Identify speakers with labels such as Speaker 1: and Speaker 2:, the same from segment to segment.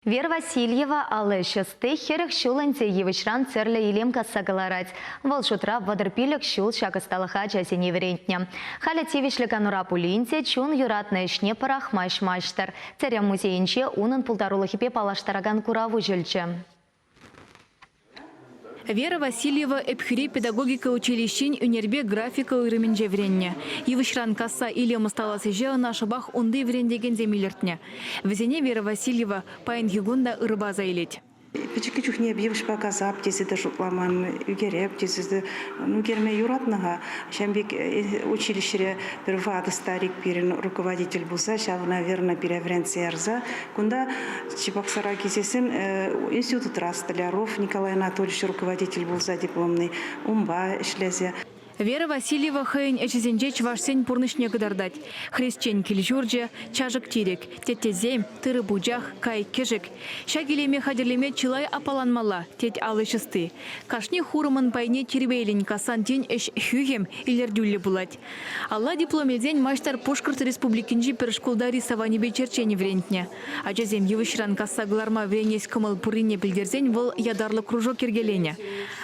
Speaker 1: Вера Васильева алӑ ӗҫ ӑсти 40 ҫул ӗнтӗ йывӑҫран тӗрлӗ илем касса кӑларать. Вӑл шутра 35 ҫул ҫак ӑсталӑха ачасене вӗрентнӗ. Халӗ тивӗҫлӗ канура пулин те чун юратнӑ ӗҫне пӑрахмасть маҫтӑр. Тӗрӗ музейӗнче унӑн пултарулӑхӗпе паллаштаракан курав уҫӑлчӗ.
Speaker 2: Вера Васильева Ӗпхӳри педагогика училищин ӳнерпе графика уйрӑмӗнче вӗреннӗ. Йывӑҫран касса илем ӑсталас ӗҫе ӑна шӑпах унти вӗрентекенсем илӗртнӗ. Вӗсене Вера Васильева паянхи кун та ырӑпа аса илет.
Speaker 3: Пӗчӗккӗ чухне эп йывӑҫпа касап тесе те шутламан, ӳкереп тесе те. Ӳкерме юратнӑ-ха. Ҫавӑн пек училищӗре пӗр ватӑ старик пирӗн руководитель пулса ҫав, наверное, пире вӗрентсе ярса кунта Чебоксара килсессӗн институтра Столяров Николай Анатольевич руководитель пулса дипломный унпа ӗҫлесе.
Speaker 2: Вера Васильева хӑйӗн ӗҫӗсенче чӑвашсен пурнӑҫне кӑтартать. Хресчен кил-ҫурчӗ, чашӑк-тирӗк, теттесем, тырӑ-пучах, кайӑк-кӗшӗк. Ҫак илеме хатӗрлеме чылай аппаланмалла, тет ал ӗҫ ӑсти. Кашни хурӑмӑн пайне тирпейлӗн кассан тин ӗҫ хӳхӗм, илӗртӳллӗ пулать. Алла диплом илсен маҫтӑр Пушкӑрт Республикинчи пӗр шкулта рисованипе черчени вӗрентнӗ. Ачасем йывӑҫран касса кӑларма вӗренес кӑмӑл пуррине пӗлтерсен вӑл ятарлӑ кружок йӗркеленӗ.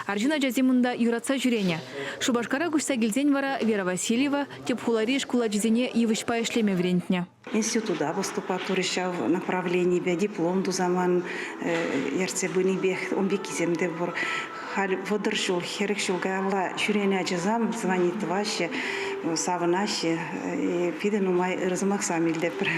Speaker 2: Арҫын ачасем унта юратса ҫӳренӗ. Шупашкара куҫса килсен вара Вера Васильева тӗп хулари шкул ачисене йывӑҫпа ӗҫлеме вӗрентнӗ.
Speaker 3: Института поступать турӗҫ ҫав направленипе, диплом туса ман ертсе пынипех ун пеккисем те пур. Халь 30 ҫул, 40 ҫул каялла ҫӳренӗ ачасам звонить тӑваҫҫӗ, савӑнаҫҫӗ. Питӗ нумай ырӑ сӑмахсем илтетпӗр.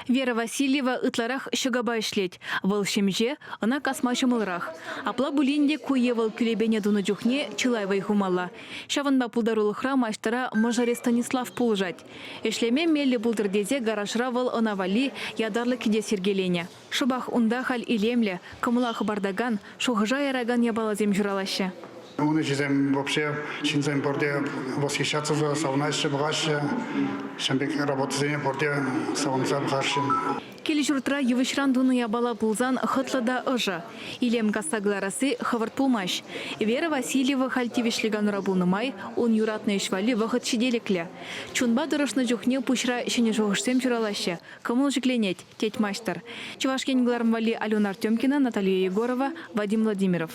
Speaker 2: Вера Васильева ытларах ҫӑкапа ӗҫлет. Вӑл ҫемҫе, ӑна касма ҫӑмӑлрах. Апла пулин те ку е вӑл кӳлепене тунӑ чухне чылай вӑй хумалла. Ҫавӑнпа пултарулӑхра маҫтӑра мӑшӑрӗ Станислав пулӑшать. Ӗҫлеме меллӗ пултӑр тесе гаражра вӑл ӑна валли ятарлӑ кӗтес йӗркеленӗ. Шӑпах унта халь илемлӗ, кӑмӑла хӑпартакан, шухӑша яракан япаласем ҫуралаҫҫӗ.
Speaker 4: Ун ӗҫӗсем вообще ҫынсем пурте восхищаться савӑнаҫҫӗ, пӑхаҫҫӗ. Ҫавӑн пек работӑсене пурте савӑнса пӑхаҫҫӗ.
Speaker 2: Кил-ҫуртра йывӑҫран тунӑ япала пулсан хӑтлӑ та ӑшӑ. Илем касса кӑларасси хӑвӑрт пулмасть. Вера Васильева халь тивӗҫлӗ канура пулнӑ май ун юратнӑ ӗҫ валли вӑхӑт ҫителӗклӗ. Чунпа тӑрӑшнӑ чухне пуҫра ҫӗнӗ шухӑшсем ҫуралаҫҫӗ, кӑмӑл ҫӗкленет, тет маҫтӑр. Чӑваш Ен кӑларӑм валли Алена Артемкина, Наталья Егорова, Вадим Владимиров.